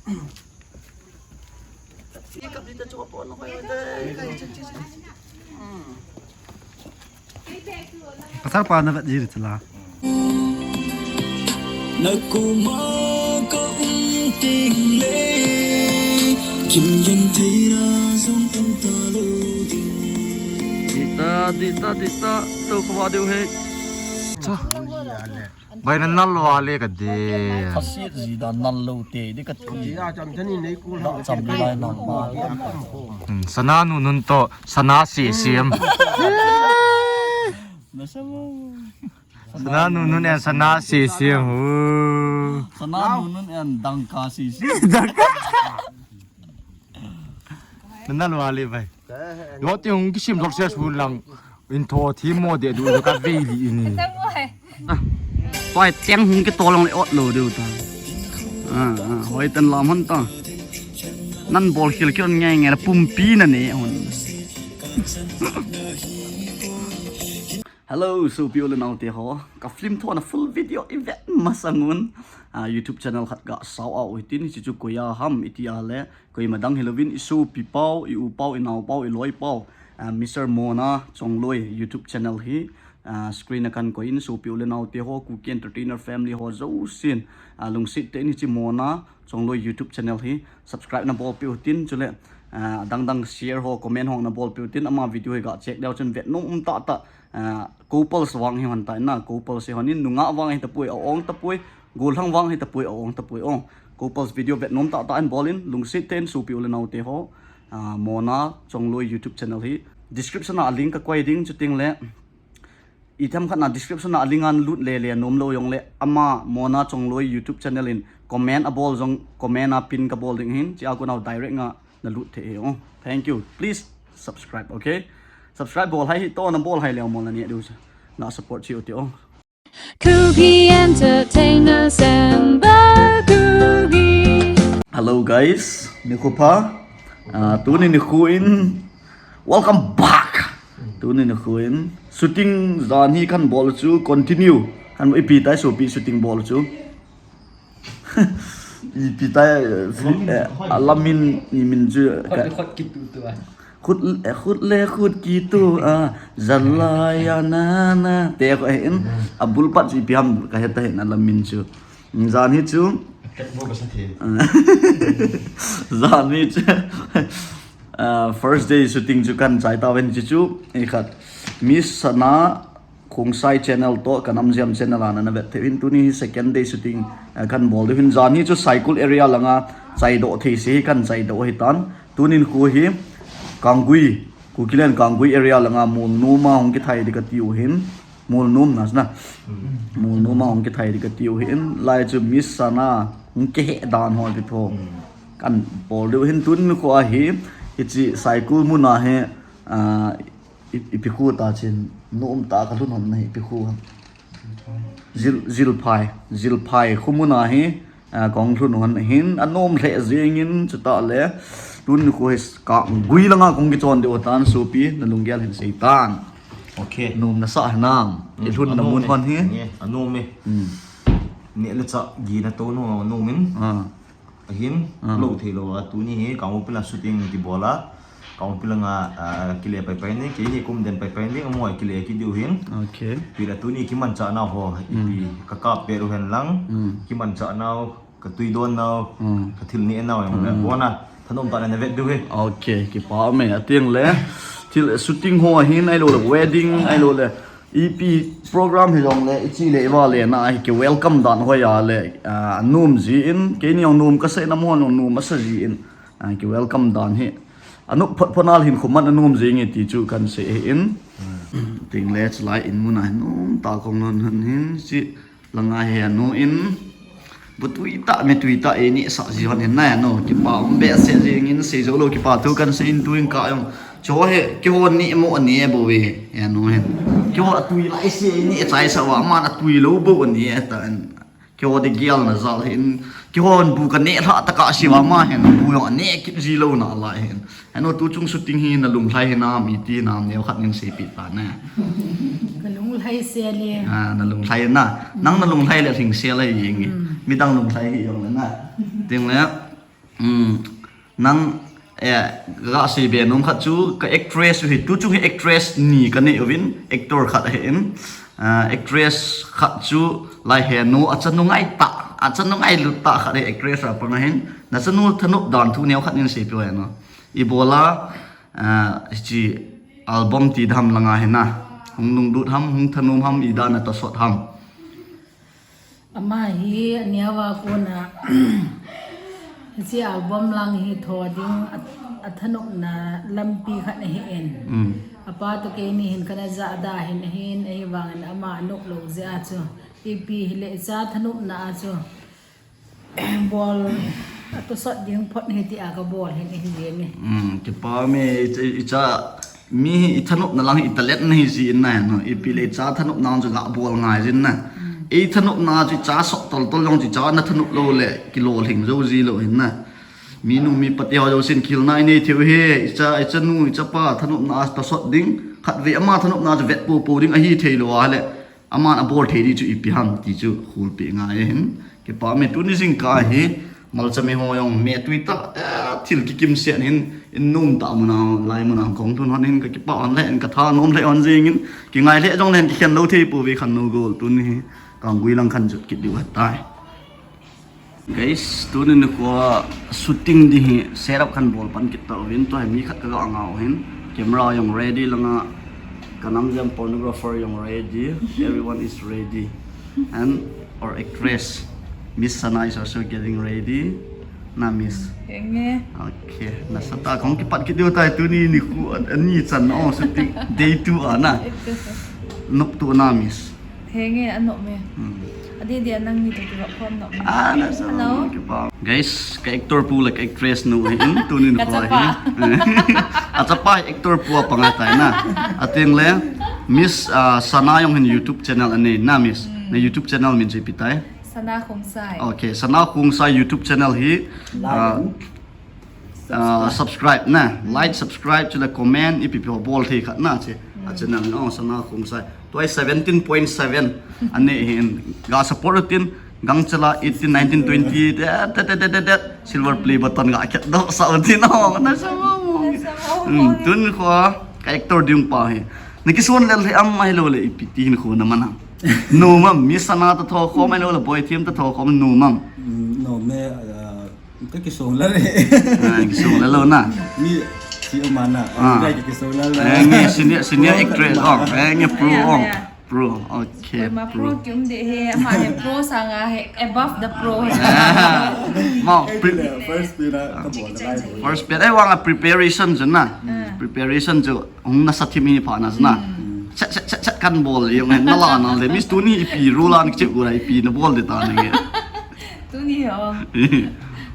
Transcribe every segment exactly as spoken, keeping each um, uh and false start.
Pasal pa na vet jiri tala. Na kuma ka um ting le, kim yen thei ra zong um ta lo ding. Dita, dita, dita, to khawa deu he. Cha. Bai na nal lo ale ka de. Khasit ji da nal lo te, de ka ti. Ya, cham chani nei ku da cham lai na ma. Hmm, sana nu nun to, sana si siam. Na sa mo. Sana nu nun en sana si siam hu. Sana nu nun en dangka si si. Dangka. Nana lo ale bai. Lo ti hung kisim lok se su lang. In tho thi mo de du ka ve li ini. Pai teng hung ke to long le ot lo de ta. Ah, ah, hoi tan lam han ta. Nan bol khil kiron nge nge pumpi na ne hon. Hello, sopi u le nau te ho. Ka film tho na full video i vet masang un. Ah, YouTube channel khat ga sau a u hitin, hichu koia ham iti a le. Koima dang hi lovin i sopi pau, i u pau, i nau pau, i loi pau. Ah, Mister Mona Chongloi YouTube channel hi. Ah, screen a kan koi in sopi u le nau te ho, Kuki Entertainer family ho zo sin. Ah, lungsit te in hichi Mona Chongloi YouTube channel hi. Subscribe na bol piu tin chule. Ah, dang dang share ho, comment ho na bol piu tin ama video hi ga check deu chun vet nom um ta ta. Ah, couples vang hi hon ta na, couples hi hon in nunga vang hi ta pui, a ong ta pui, golhang vang hi ta pui, a ong ta pui, ong. Couples video vet nom ta ta in bol in, lungsit te in sopi u le nau te ho. Ah, Mona Chongloi YouTube channel hi. Description a link ka koi ding chuting le. I them khat na description a link an lut le le nom lo yong le. Ama Mona Chongloi YouTube channel in comment a bol zong comment a pin ka bol ding hin. Chi a ku nau direct nga na lut the e ong. Thank you. Please subscribe, okay? Subscribe bol hai hi to na bol hai leo mo na ni du sa. Na support chi u ti ong. Kuki Entertainers and the Kuki. Hello guys, nikho pha. Ah, tuni nikho in welcome back. Tuni nikho in shooting jan hi kan bol chu continue. Han ipi tai sopi shooting bol chu. Ipi tai, eh, film, eh, hoi. A lamin i min chu khut ka le khut kitu tu a. Khut, eh, khut le khut kitu a. Jalai a na na. Te ko hin a bul pat chu ipi ham ka heta hin a lamin chu. Jan hi chu. Kat bo ka sa the. Jan hi chu. Ah, first day shooting chu kan chai ta ven chu chu. I khat. Miss Sana Khongsai channel to, Kanamjiam channel a nana vet thei hin tuni hi second day shooting, eh, kan bol ding hin jan hi chu Saikul area langa chai do thei se hi kan chai do hi tan. Tunin khu hi Kanggui, Kukiland Kanggui area langa Mulnom a hung kithai di ka tiu hin. Mulnom na na. Mulnom a hung kithai di ka tiu hin. Lai chu Miss Sana hung kihe dan ho ti tho. Kan bol ding hin tunin khu a hi, hichi Saikul muna hi, ah, I, ipi khu ta chin, nom ta ka lhun hon na hi, ipi khu. Zil, Zilphai, Zilphai khu muna hi, ah, kong lhun hon hin, a nom lheh jingin, chuta le, tun khu hi Kanggui langa kong kichon deu tan sopi, na lunggel hin sei tan. Okay. Nom na sa hinam, i lhun na mun hon hi. Nge, a nom e. Hmm. Ne le cha gi na to no, nom in. Ah. Ahin, ah, lo thei lo a, tuni hi, Kangpokpi lang shooting ti bol a, Kangpokpi langa, ah, kile pai pai ni, keini kum den pai pai ni, amo kile ki diu hin. Okay. Pi la tuni kimanchah nau ho, ipi, mm, ka kap pe ru hen lang, mm, kimanchah nau, ka tui don nau, mm, ka thil ni nau, yang, mm, bona, thanom ta na vet diu hi. Okay, kipa me, ating le, thil shooting ho hin, ai lo le wedding, ai lo le, ipi program hi jong le, i chi le, i va le na, hi ki welcome dan hoi a le, ah, nom ji in, keini jong nom ka sei na mo jong nom a sa ji in, ah, ki welcome dan hi. A nop phot phot nal hin khuman a nom ji nge ti chu kan sei hi in. Ting le chulai in mun a hin nom ta kong non han hin, chi langa hi a nu in, Bu tui ta, me tui ta, e ni sa ji hon hin na, no, kipa um be se ji ngin se jo lo kipa thu kan se in tuin ka yong. Cho he, ki hon ni mo ni bo ve, e no hen. Ki hon a tui lai se ni chai sa wa, man a tui lo bo ni ta en. Ki hon de gial na zal hin. Ki hon bu ka ne lha ta ka si wa ma hen, bu yong ne kip ji lo na la hen. Heno tu chung shooting hi na lunglhai hinam, iti nam neo khat ning seipi ta na. Ka lunglhai se le. Ah, na lunglhai na. Nang na lunglhai le hing se le yeng. Hmm. Midang lunglhai hi jong le na. Ting le. Hmm. Nang, eh, ga sei be nom khat chu ka actress u hi, tu chung hi actress ni ka nei uvin, actor khat ahin, ah, actress khat chu lai he nu, achanu ngai ta, achanu ngailut ta khat hi actress a pang ahin, nachanu thanop dan thu neo khat nin sei peh u hen. Ibola, ah, hiche album ti dam langa hina, hung lunglut ham, hung thanom ham, idan a tosot ham. Ama hi aneo a kona, hiche album lang hi tho ding a, athanopna lampi khat ahin. Mm. Apa toh keini hin kana ja da hin ahin, ahivangin ama anop lou jeh a chu. Ipi hile icha thanopna a chu bol atosot ding phot hi tia kabol hin ahi jenge. Mm, kipa me, icha, icha Mi hi ithanopna lang hi italent na hi jin na, no? Ipi le icha thanopna chu ga bol ngai jin na. Mm. Ithanopna chu icha sot toltol jong chu icha na thanop lou le kilolhing jou ji lou hin na. Mi nu mi pa te ho jousen kilna inei thei u hi, icha, ichanu, ichapa thanopna a tosot ding, khatvei ama thanopna chu vet popo ding ahi thei lou a le. Aman abol thei di chu ipi ham ti chu khulpeh ngai ahin. Kipa me tuni jingkah hi, malcha mi ho jong me tui ta, eh, thil kikim set hin, in nom ta muna, lai muna kong tun hon hin ka kipa hon le, in ka thanom le hon jingin, kingai le jong le hin kikhen lou thei pouve khan no gol tuni hi, kang gui lang khan jot kit diu ahitai. Guys, tuni nikho shooting ding hi setup khan bol pan kit tauvin, tua hi mi khat ka ga ngah u hin. Camera jong ready langa, ka nam jam photographer jong ready. Everyone is ready. And our actress, Miss Sana is also getting ready. Na Miss. Henge. Okay, nasatah a kong kipat kit diu tai tuni nikho a, ani chan o shooting day two a na. Nop tu na Miss. Henge, anop me. Hmm. Adi dia nangni toh kibang khom nop me. Ah, na sa Hello. Mo kipa. Guys, ka actor pu le ka actress nu hi in tuni nikho hi. Ka chapa. Achapa hi actor pu a pang ahitai na. Ateng le Miss, ah, Sana jong hin YouTube channel anei na Miss. Hmm. Na YouTube channel min chu ipi tai? Sana Khongsai. Okay, Sana Khongsai YouTube channel hi, ah, Like. Ah, subscribe na. Like, subscribe, chule comment, ipi ipi ho bol thei khat na che. A channel ni ong Sana Khongsai. Tua hi seventeen point seven. Ani hin ga support utin, gangchela eighteen, nineteen, twenty, te, te, silver play button ga khet doh sa utin ong, na sa mo. Na sa mo. Hmm, tun kho ka actor ding pa hi. Na kison lel hi am ahilou le ipi ti hin kho na mana. No mam, Miss Sana ta tho khom ahilou le Boy Thiam ta tho khom no mam. Mm, no me, ah, Ka kisong lal e. Ah, kisong lal lou na. Mi, si Omana. Ah. Ka kisong lal. Eh, nge senior, senior actress. Oh, eh, nge pro. Aya, oh, aya. Pro. Okay, ma pro. Pro kium de he, ama he pro sanga he above the pro. Ah. Mau, eh, pre- first pen a, ka bol na lai. First pen, eh, vang a preparation chu na. Ah. Preparation chu, hung na sa thim hi pha na chu na. Hmm. Chat, chat, chat, chat kan bol, yung na la na le. Miss tuni ipi rule an kichep gura ipi na bol de ta na nge. Tuni ho.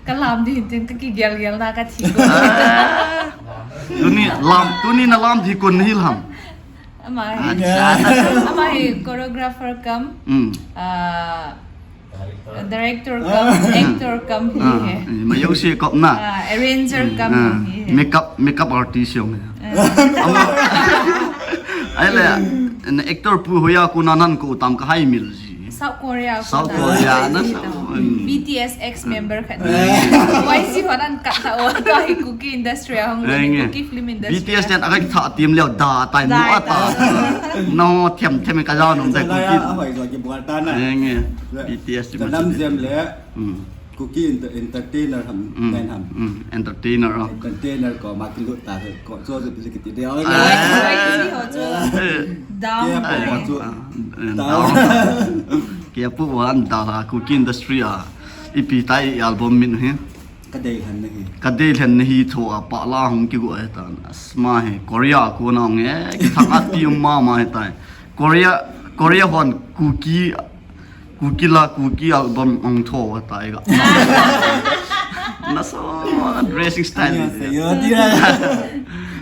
Ka lam di hin tin ka kigel gel na ka thi ko. Ah. Tuni lam, tuni na lam di kon hil ham. Ama hi. Acha. Ama hi choreographer cum, mm, ah, director cum, ah, actor cum hi he. Ah, eh, ma yo si kop na. Ah, arranger cum, ah, hi he. Makeup, makeup artist jong. Ah. Ama. Ai le, na actor pu hoiya kona nan ko tam ka hai mil ji. South Korea. South Korea na sa. B T S ex member khat. Eh. Y G ho nan kat ta o, to hi Kuki industry a hong, eh, nge. Kuki film industry. B T S nen aga tha tim leo da tai mu ata. No them them ka ja nom da Kuki. Ahoi jo ki bol ta na. Eh, nge. B T S ka nam jem le. Hmm. Kuki enter-, entertainer ham, hmm, nen ham. Hmm, entertainer, oh. Entertainer ko ma kilut ta ko cho chu pi kiti de. Ah. Y G ho chu. Eh. Down. Kia pu ho chu. Ah, eh, down. Down. Kia pu ho an da la Kuki industry a. Ipi tai album min hi. Ka dei lhen na hi. Ka dei lhen na hi tho a pa la hung kigo e tan. Asma hi Korea ko na nge. Ki thang ati um ma ma hi tai. Korea, Korea hon Kuki Kuki la, Kuki album ong tho wa tai ga. Na so dressing style. Yo, yo, dia.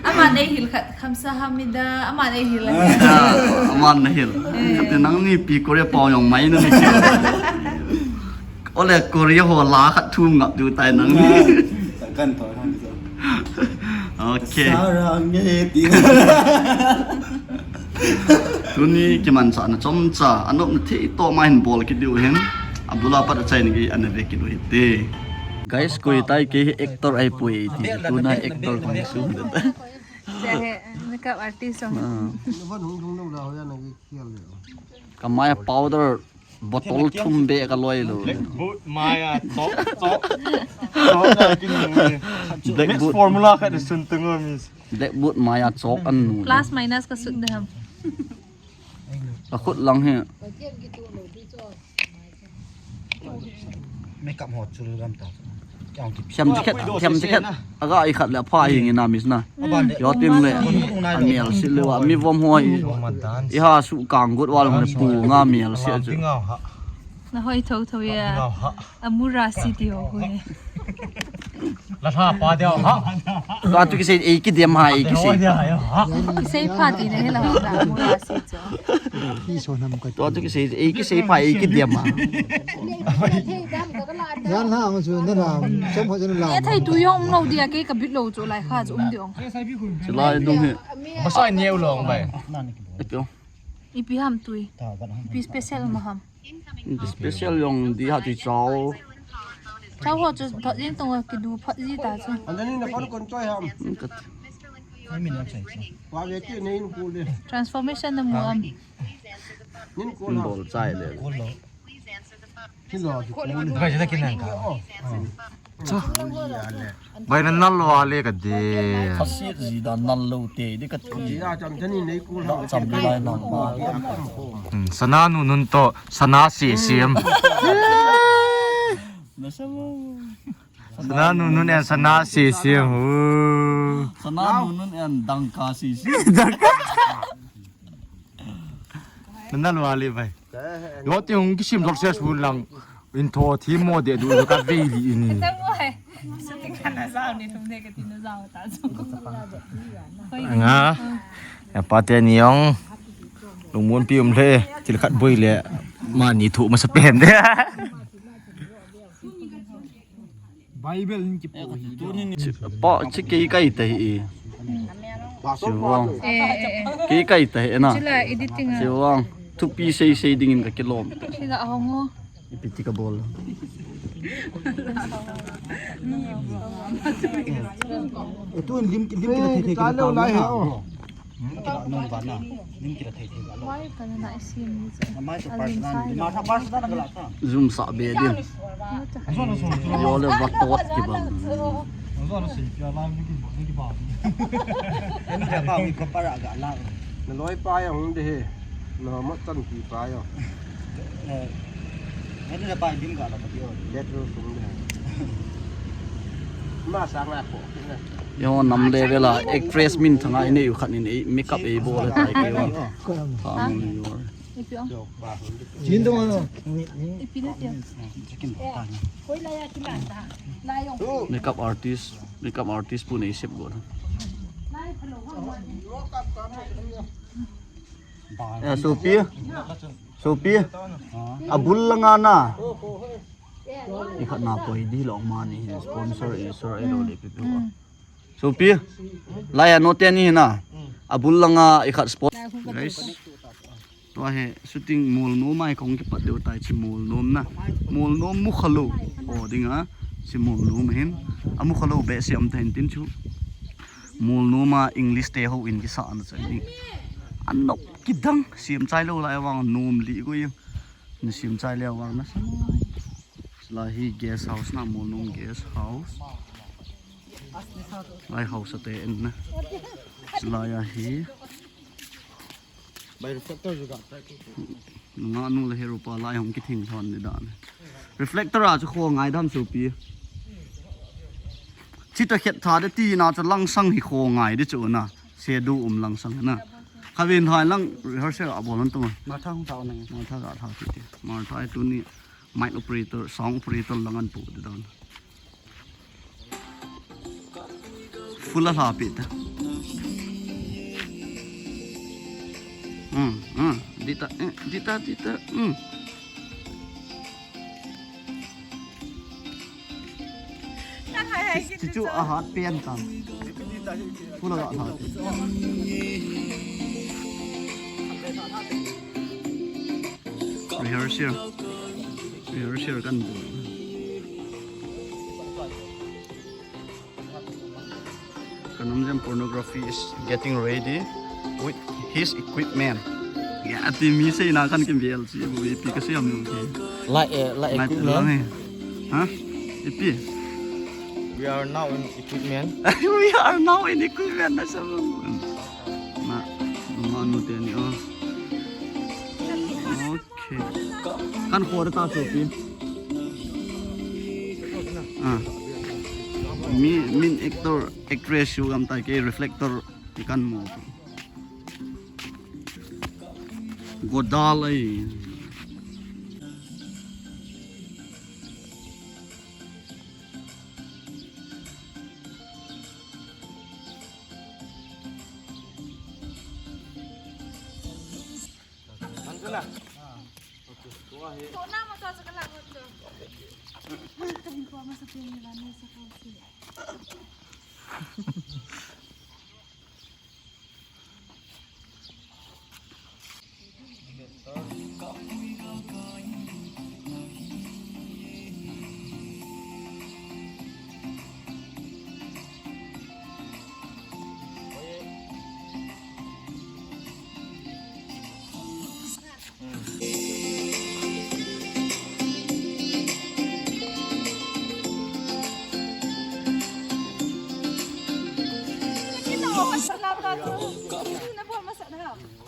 Ama nei hil khat, kamsahamnida, ama nei hil. Ah, ama nei hil. Eh. Kati nang ni pi Korea pa jong mai na ni. Ole Korea ho la khat thu ngap du tai nang ni. Kan tho han so. Okay. Sarang nge ti. Tuni kimanchahna chomcha, anopna thei toh ma hin bol kit diu hin, abula pat achaina gei ana ve kit u hite. Guys, koi tai kei hi actor ahipoi ti. Tuna actor kong su. Makeup artist. Kamai a powder bottle thum beh kaloi lou. Black boot maya chok chok. Black boot formula khat sun tungo, miss. Black boot maya chok an nu. Plus minus ka sut de ham. Ka khut lang hi. Makeup ho chul gam ta. Thiam chi khat, thiam chi khat. Aga i khat le pha hi ngi na, miss na. Yo tin le. Amial si le wa mi vom ho hi. I ha su kang gut wa long le pu nga mial si chu. Na hoi tho tho ya. Amura si ti ho ko he. La tha pa dia ha. Ka tu kisei ei kidem ha, ei kisei. Kisei pha ti ne la ha, amura si cho. Hi so nam ka. Tu tu kisei ei kisei pha, ei kidem ha. Yan ha ma su na la. Chom ho na la. E thai tu yong no dia ke ka bit lo cho lai kha cho um diong. Chulai dung hi. Masai neu long bai. Ipi ham tui. Ipi special ma ham. Special yong di ha ti chao. Chao ho chu thot jing tong ki du phat ji ta chu. Andani na kon kon choi ham. Wa ve ti nei in kul de. Transformation na mu am. Nin kul ham. Bol chai le. Kul lo. Kin lo. Bai jada kin nang ka. Bai na nal lo ale ka de. Khasi ji da nal lo te de ka ti. Ji da cham thani nei kul ham. Cham lai nang ma. Hmm, sana nu nun to sana si sim. Na sa mo. Sana nu nun en sana si sim hu. Sana nu nun en dangka si sim. Dangka. Nana lo ale bai. Lo ti hung kisim successful lang. In tho thi mo de du ka ve li ini. Nga. Ya pa te ni yong. Lungmon pi um le. Thil khat boi le. Mani thu masa pen de. Bible in kipo hi. Pa chi kei kai ta hi. Siwang. Eh, eh, eh. Kei kai ta hi na. Chila editing a. Siwang. Thupi sei sei dingin ka kilom. Chila ahong o. Ipi ti ka bol. Eh, tu lim lim kila thei thei kila ta lo lai ha. Lim kila nung ba na. Lim kila thei thei ba lo. Mai ka na na sim ni che. Mai to personal. Ma tha personal ka la ta. Zoom sa be din. Yo le va tot ki ba. Ni da pa mi ko para ga la. Na loi pa ya hung de he. Na mo tan ki pa ya. Eh. Ni da pa dim ga la ka yo. Let ro sung de. Ma sa nga ko. Yo nam le vela actress min thanga ine u khat nin ei makeup ei bol tai ke wa. Ka mun yo. Jin dong ano. Makeup artist, makeup artist pu nei sep go. Ya, Sopi. Sopi. Abul langa na. Ikhat na poi di long mani sponsor i sor i lo le pipi. Sopi. Lai a note ni na. Abul langa ikhat sponsor. Guys. Tua hi shooting mol nom ai kong kipat deu tai chi mol nom na. Mol nom mu khalo. O dinga chi mol nom hin. Amu khalo be siam ta hin tin chu. Mol nom a English te ho in kisa na chai ni. Anop kidang siam chai lo lai vang nom li ko yin. Ni siam chai le vang na sa. Lai hi guest house na, mol nom guest house. Lai house te en na. Lai a hi. Bai reflector juga. Nga nu le heru pa lai hong kithing thon ni dan. Reflector a chu kho ngai dam Sopi. Chita khet tha de ti na chu langsang hi kho ngai de chu na. Shadow um langsang na. Khavin thai lang rehearsal a bol an tung. Ma thang ta na. Ma tha ga tha ti ti. Ma thai tu ni. Mic operator, sound operator lang an pu de dan. Full a hla pe ta. Hmm, hmm, dita, eh, dita, dita, hmm. Chu, chu a hat pen ta. Full a hla pe. Rehearsal. Rehearsal kan bol. Kanam Jam Pornography is getting ready with his equipment. Ya, ati mi seina kan kim bial si bu ipi ka siam nung ki. Like, eh, like Ngai equipment. Lang he. Ha? Ipi? We are now in equipment. We are now in equipment na sa bu. Na, manu te ni, oh. Okay. Kan khor ta chu pi. Ah. Mi, min actor, actress chu gam ta ke reflector ti kan mu. Godal ai.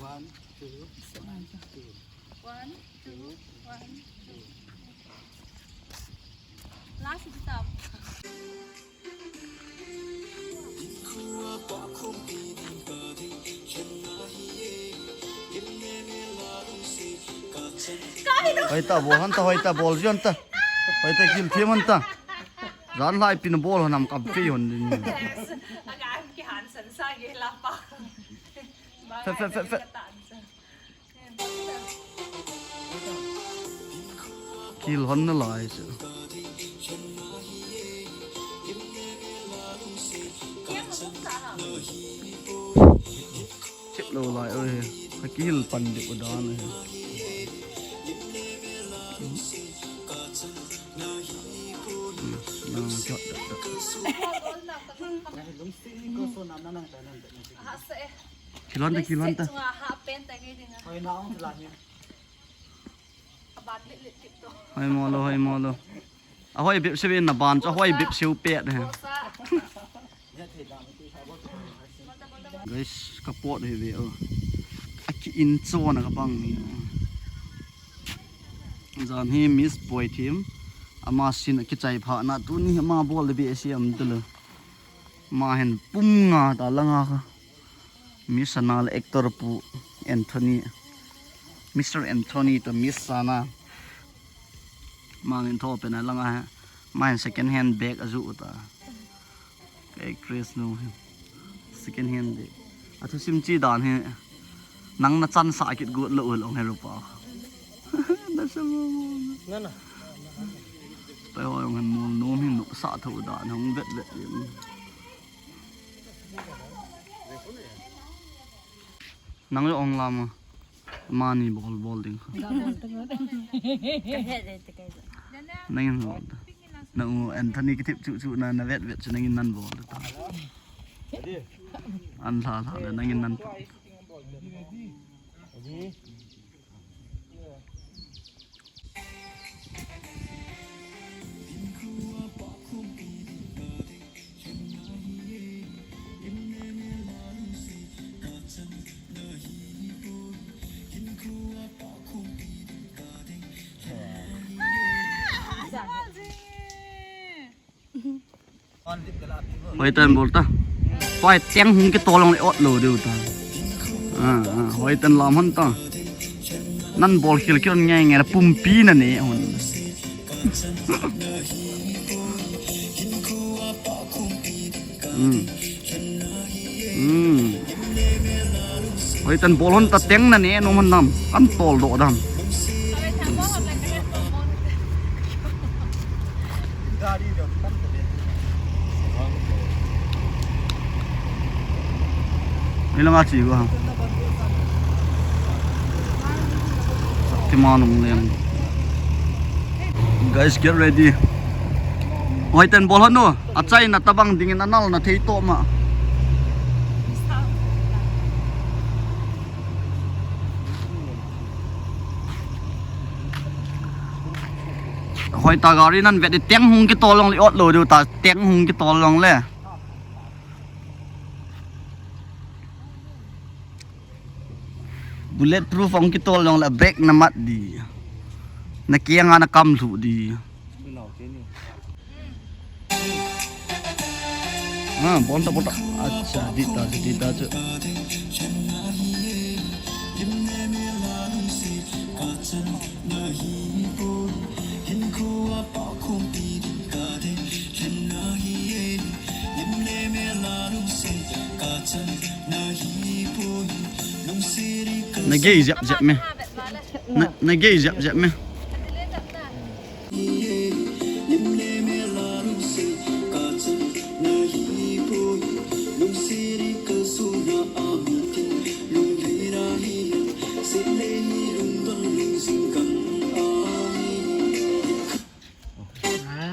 One, two, one, two, one, two. Last stop. Hoita bol hon ta, hoita bol ji hon ta. Hoita kil them hon ta. Jan lai pin bol hon am kap fe hon din. Aga ki han san sa ge la pa. Fe, fe, fe, fe. Kil hon na lai se. Chip lo lai oi. Ka kil pan de u dan oi. Hmm, na jot da da. Kilon ta, kilon ta. Hoi mo lo, hoi mo lo. A hoi bep se ve na ban chu, a hoi bep seu pet he. Guys, ka pot hi ve o. A ki in chon a ka pang ni. Jan hi Miss Boithim. Ama sin a kichai pha na tuni ama bol le be siam tu lo. Ma hin pum nga ta langa kha. Miss Sana le actor pu Anthony. Mister Anthony to Miss Sana. Ma hin tho pen a langa. Ma hin second hand bag a ju ta. Ka actress nu hin. Second hand bag. A thusim chi dan hi. Nang na chan sa kit got lo u long he rupa. Na sa mo. Na na. Pai ho jong hin mol nom hin nop sa tho dan hung vet vet in. Nang jong ong lam a. Mani bol bol ding kha. Nangin bol ta. Nang u Anthony kithip chu chu na, na vet vet chu nangin nan bol ta. An hla hla le nangin nan. Hoiten bol ta. Pai teng hung kitol long le ot lo diu ta. Ah, ah, hoiten lam hon ta. Nan bol khel khel nge nge pumpi na ne hon. Hmm. Hmm. Hoiten bol hon ta teng na ne nom hon nam. Kan tol doh dam. Ni langa chi go. Shaktiman ong leng. Guys, get ready. Hoiten bol hon no. A chaina tabang dingin a nalna thei to ma. Hoi ta gari nan vet di, teng hung kitol long le ot lo diu ta, teng hung kitol long le. Bulletproof hung kitol long le brake na mat di. Na kiang a na kam lhu di. Ha, bon ta, bon ta. Acha, di ta, di ta chu. Na gei jep jep me. Na, na gei jep jep me.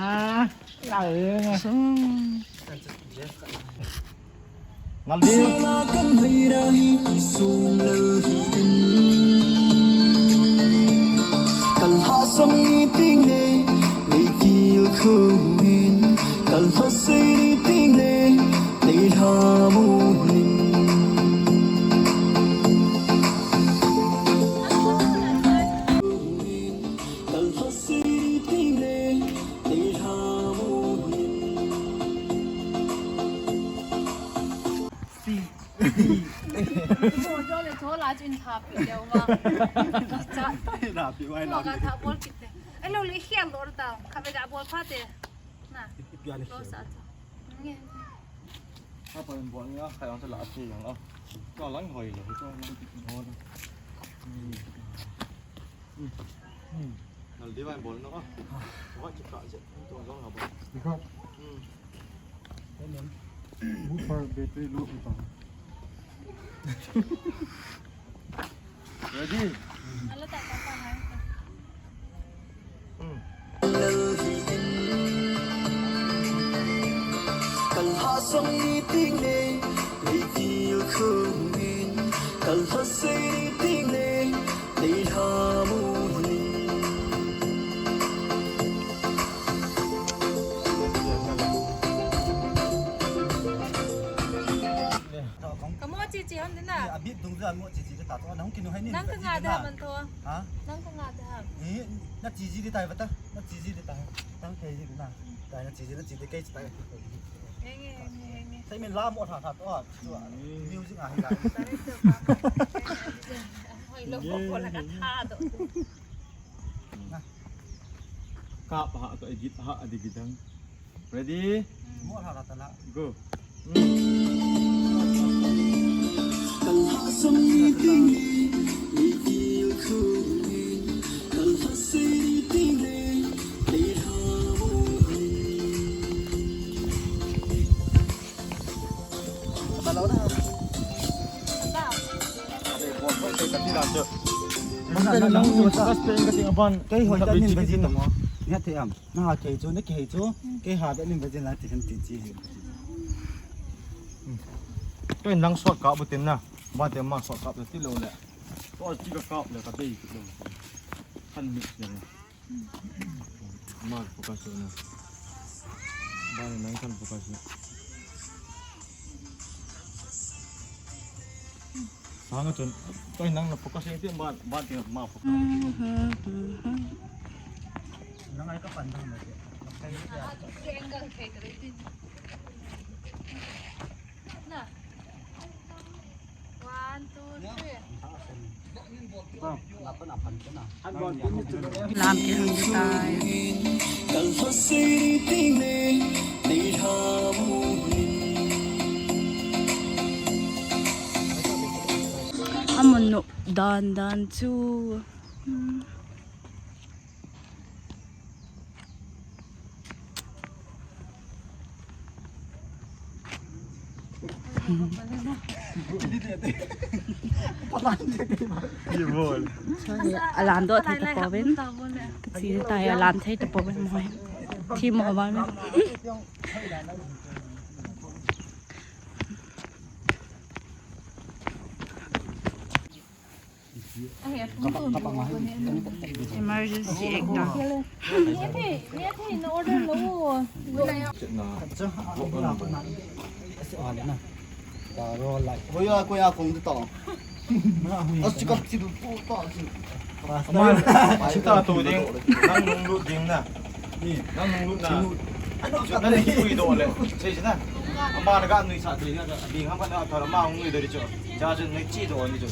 Ah, la ơi. Ngal di. Mo jo le jo la chin tha pi le wa. Cha. La pi wai la. Ka tha bol kit te. Ai lo le hial lo ta. Kha be ga bol pha te. Na. Pi ani. Lo sa cha. Nge. Apa yang bol ni ah, kha yang sa la pi yang ah. Ka lang hoi lo, ka lang hoi lo. Hmm. Hmm. Hmm. Ngal di wai bol no ah. Wa chi ka je. To jong ha bol. Di ko. Hmm. Woofer battery low ita. Ready? Ka mo chi chi ham din na. A bit dung ja mo chi chi ta to na hung kinu hai ni. Nang ka nga da man to. Ha? Nang ka nga da ham. Ni na chi ji di tai ba ta. Na chi ji di tai. Tang thei ji na. Tai na chi ji na chi di kai chi tai. Eng eng eng. Sai min la mo tha tha to. Music a hi la. Hoi lo ko la ka tha do. Kap ha to edit ha adi gidang. Ready? Go. Kei hoi ta nin vajin. Nya te am. Na ha kei chu, na kei chu. Kei ha da nin vajin la ti hin ti chi hi. Toi nang sot kap bu tin na. Ba te ma sot kap ti lo le. To chi ka kap le ka dei ti lo. Kan mix le. Mal focus na. Ba nang kan focus na. Sang chun, toi nang na focus iti ba, ba ti ma focus. Nang ai ka pan dang na ti. Na. One, two, three. Lam kihang tai. Amun nop dan dan chu. Hmm. Alam doh thei tapouvin. Chi tai alam thei tapouvin mo. Thi mo ba. Emergency act na. Hoiya, koiya kong te ta. Asi kap si lu po ta si. Ama, sita to ding, nang nung lut ding na. Nang nung lut na. Nang ni pui do le. Sei sei na. Ama na ga nui sa te na, ding ham ka na ta ama nung nui do di cho. Ja chu nui chi do ni cho.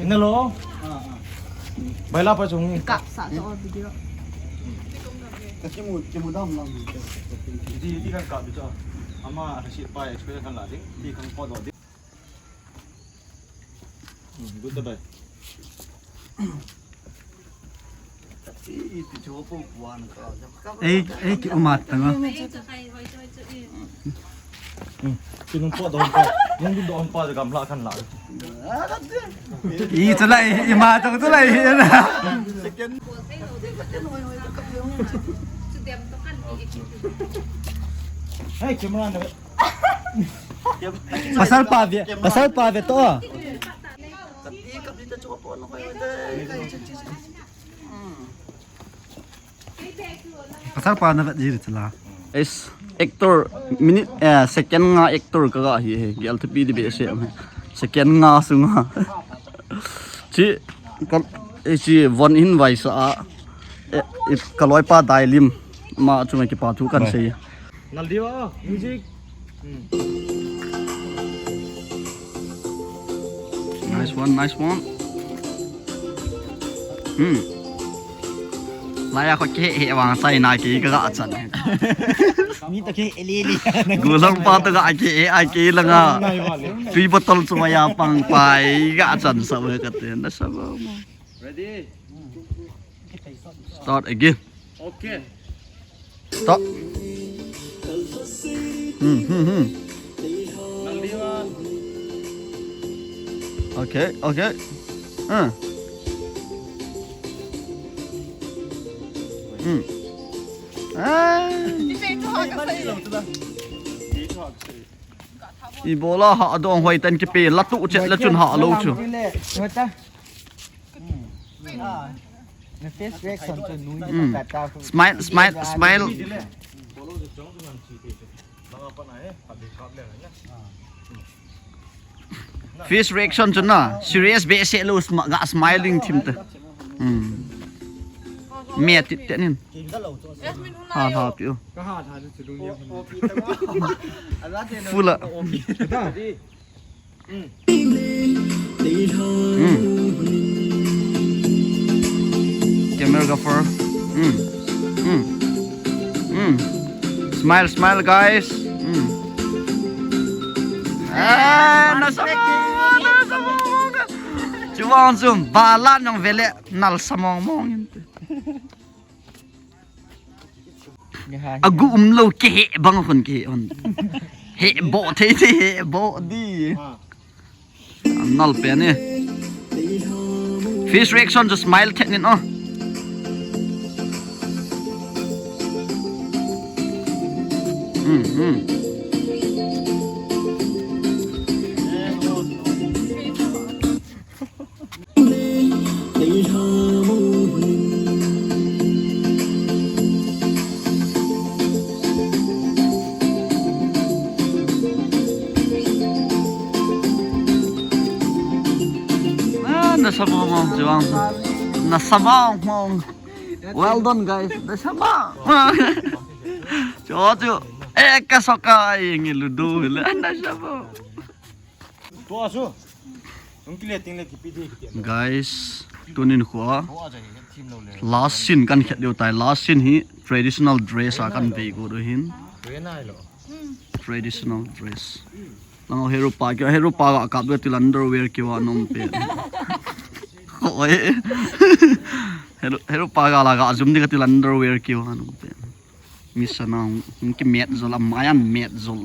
Nalo. Bai la pa chung. Kap sa to video. Ka kimu, kimu dam lang. Di, di kan kap di cho. Ama, si pa expression kan la ding. Di kan po do ding. Hmm, good bye. Ei, ei, ki umat tanga. Hmm, ki nung po don pa. Nung din don pa, gamla kan la. I, tulai, i ma tong tulai. Hey, camera na. Pasal pa ve, pasal pa ve to. Pasal pa na vet ji ri tla. Is actor minute, eh, second nga actor ka ga hi he. Gel thupi di be se. Second nga sunga. Chi ka, eh, chi von in vai sa a. Eh, i ka loi pa dai lim. Ma chunga kipa thu kan sei. Nal diu a, music. Hmm. Nice one, nice one. Hmm. Laiya kho ke he vang sai na ke ka ga chan. Mi to ke ele ele. Gulang pa to ga ke a ke langa. Tui bottle chu maya pang pai ga chan sa we ka te na sa ba mo. Ready? Start again. Okay. Stop. Hmm, hmm, hmm. Nang diwan. Okay, okay. Hmm. Hmm. Ah. Ibola ha dong hoi tan kipe la tu chet la chun ha lo chu. Face reaction chu nui. Mm. Smile, smile, smile. Face reaction chu na serious be se lo, smi-, ga smiling thim te. Mm. Me ti te nin. Ha ha tiu. Fula. Mm. Camera gaffer. Mm. Mm. Mm. Smile, smile, guys. Mm. Ah, nasa mo, nasa mo. Chuwang chum, bala nong vele, nal samong mong inte. Agu um lo ke he bang khun ke on. He bo thei thei he bo di. Nal pe ni. Face reaction chu smile thei nin o. Hmm, hmm. Ah, nasa mo mo, Juang. Nasa mo mo. Well done, guys. Nasa mo. Cho, cho. Eh, kasoka, eh, ngi ludu le. Nasa mo. Guys, tunin khu a last scene kan khet diu tai. Last scene hi traditional dress a kan vei go do hin. Traditional dress. Lang hero pa kio, hero pa ga kap do til underwear kio a nom pe. Oi. Hero, hero pa ga la ga zum di ka til underwear kio a nom pe. Misana hung, hung kimet jol, amai an met jol.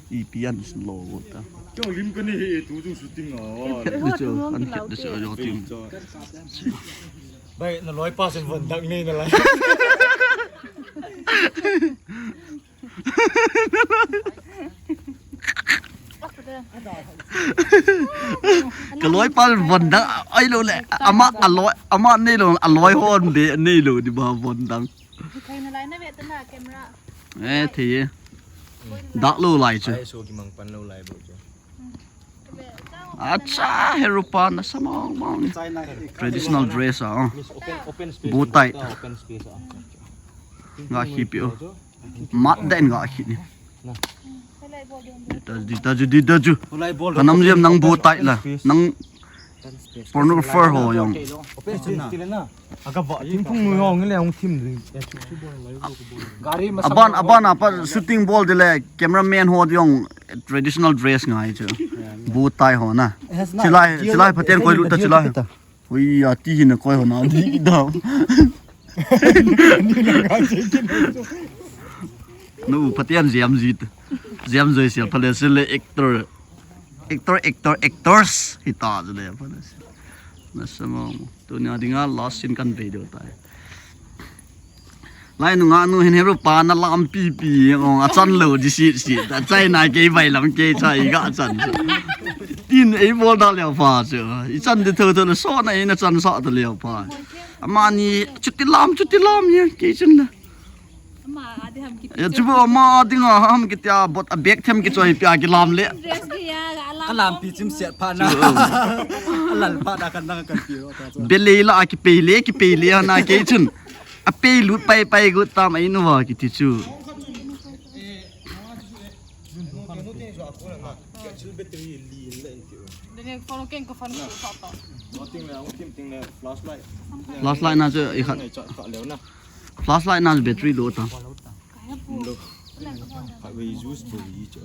Ipi an sin lo ta. Kyo lim kani he tu jung shooting a. Di cho, an khet di cho, yo tim. Bai, na loi pa sen von dak nei na lai. Kaloi pa von dang, ai lo le, ama aloi, ama nei lo, aloi hon be, nei lo di ba von dang. Thei na lai na ve ta na camera. Eh, thei e. Dak lo lai chu. Ai so ki mang pan lo lai bo chu. Acha, herupa na samang mang. Traditional dress ah, oh. Open, open space. Bow tie. Open space ah. Nga hi pi o. Mat den nga hi ni. Dita, dita ju, dita ju. Kanam jam nang bow tie la. Nang pornographer ho jong. Open space ti le na. Aga va thim phung nu jong le hung thim ding. Aban, aban apa shooting bol de le cameraman ho jong traditional dress ngai chu. Bow tie ho na. Chilai, chilai phaten koi lut ta chilai. Ui, ati hi na koi ho na di da. Nu phaten jam jit. Jam joi sia phale sile actor. Actor, actor, actors. Hita jale phale sile. Na sama mo. Tunia dinga last scene kan ve deu tai. Lai nunga nu hin herupa na lampi pi ong achan lo di si si. Ta chai na kei vai lam kei chai ga chan. Tin ei bol da leo pha chu. I chan di tho tho le so na ei na chan sa ta leo pha. Amani chuti lam, chuti lam ye kei chun na. Ama adi ham kiti. Ya chu ama dinga ham kiti a bot a bek them ki choi pia ki lam le. Dress ki ya ga lam. Alam pi chim siat pha na. Alal pha da kan dang kan pi ro ta chu. Belei la ki pei le, ki pei le na kei chun. A pei lut pai pai gut tam ai nu va kiti chu. Daniel, phone keng ko phone ko sa to. Flashlight na chu i khat. Flashlight na battery low ta. Kaya po. Kaya po.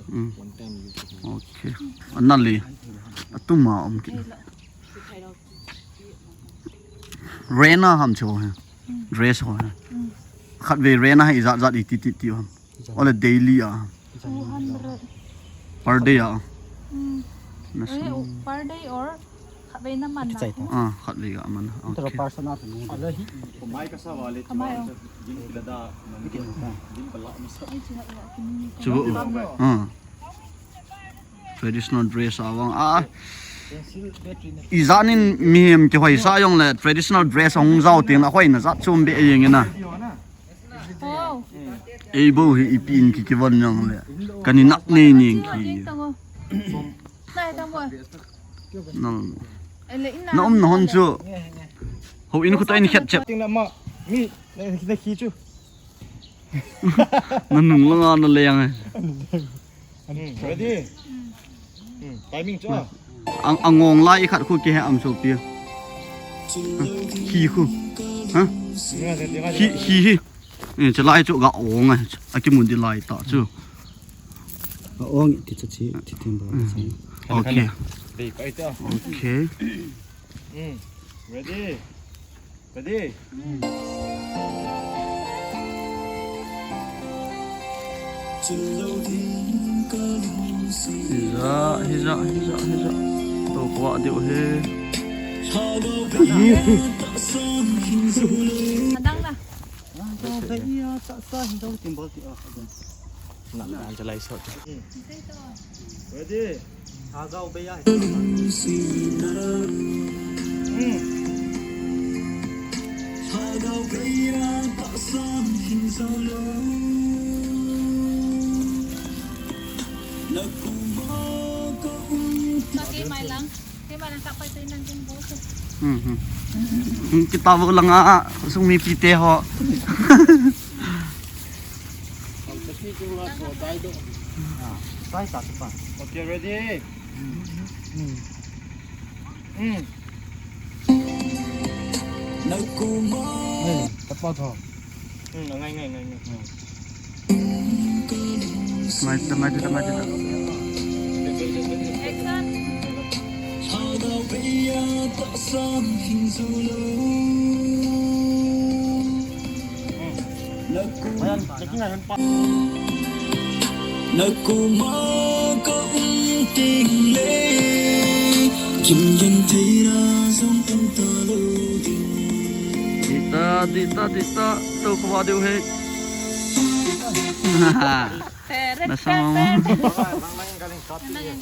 Mm. One time use. Okay. Anali. Atuma om ki. Rena ham cho he. Dress ho he. Khat ve rena he ijat jat i ti ti ti ham. Ole daily a. Two hundred. Per day a. Mm. Na eh, oh, per day or khatvei na man na. Ah, khatvei ga man. Okay. Personal. Kamai ka sa wale. Kamai, oh. Chu. Ah. Traditional dress a vang. Ah. Ijanin mihem kihoi sa jong le traditional dress hung jao tin a hoina jat chom be jeng ina. Ei bou hi ipi in ki kivon jong le. Kani nak nei ning ki. Nang. Na um na hon chu. Ho in khu ta in khet chep. Ting na ma. Mi na khi chu. Na nung la nga na leng. Ready? Timing chu. Ang angong lai khat khu ke he am so pi. Hi khu. Ha? Hi hi hi. Eh, chalai chu ga ong a. Akimun di lai ta chu. Ga ong ti cha chi ti tin ba. Okay. Dei pai ta. Okay. Ready? Ready? Hija, hija, hija, hija. To kwa diu he. Adang na. Adang na. Sa, sa, hija, timbal ti a. Na, na, anjalai sa. Ready? Hagao bei a. Sa kei mai lang. Kei mai lang ka pai tu nang keng bo se. Hmm, hmm. Hmm, kita bo lang a, sung mi pi te ho. Okay, ready? Hmm. Hey, tapa tho. Hmm, ngai, ngai, ngai, ngai. Ngai, ngai, ngai, ngai. Action. Na koma ka um ting le, kim yen thei ra jong um ta lo ding. Dita, dita, dita, to ko va deu he. Teret, na sama mo. Teret.